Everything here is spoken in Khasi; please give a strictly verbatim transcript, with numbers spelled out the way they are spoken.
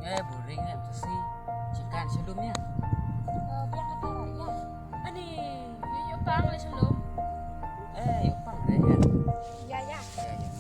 Eh, boring em tu si. Chikan shalom ya. Eh, biang kata ya. Ani, yu yu pang le shalom. Eh, yu pang le ya. Ya ya. Ya ya.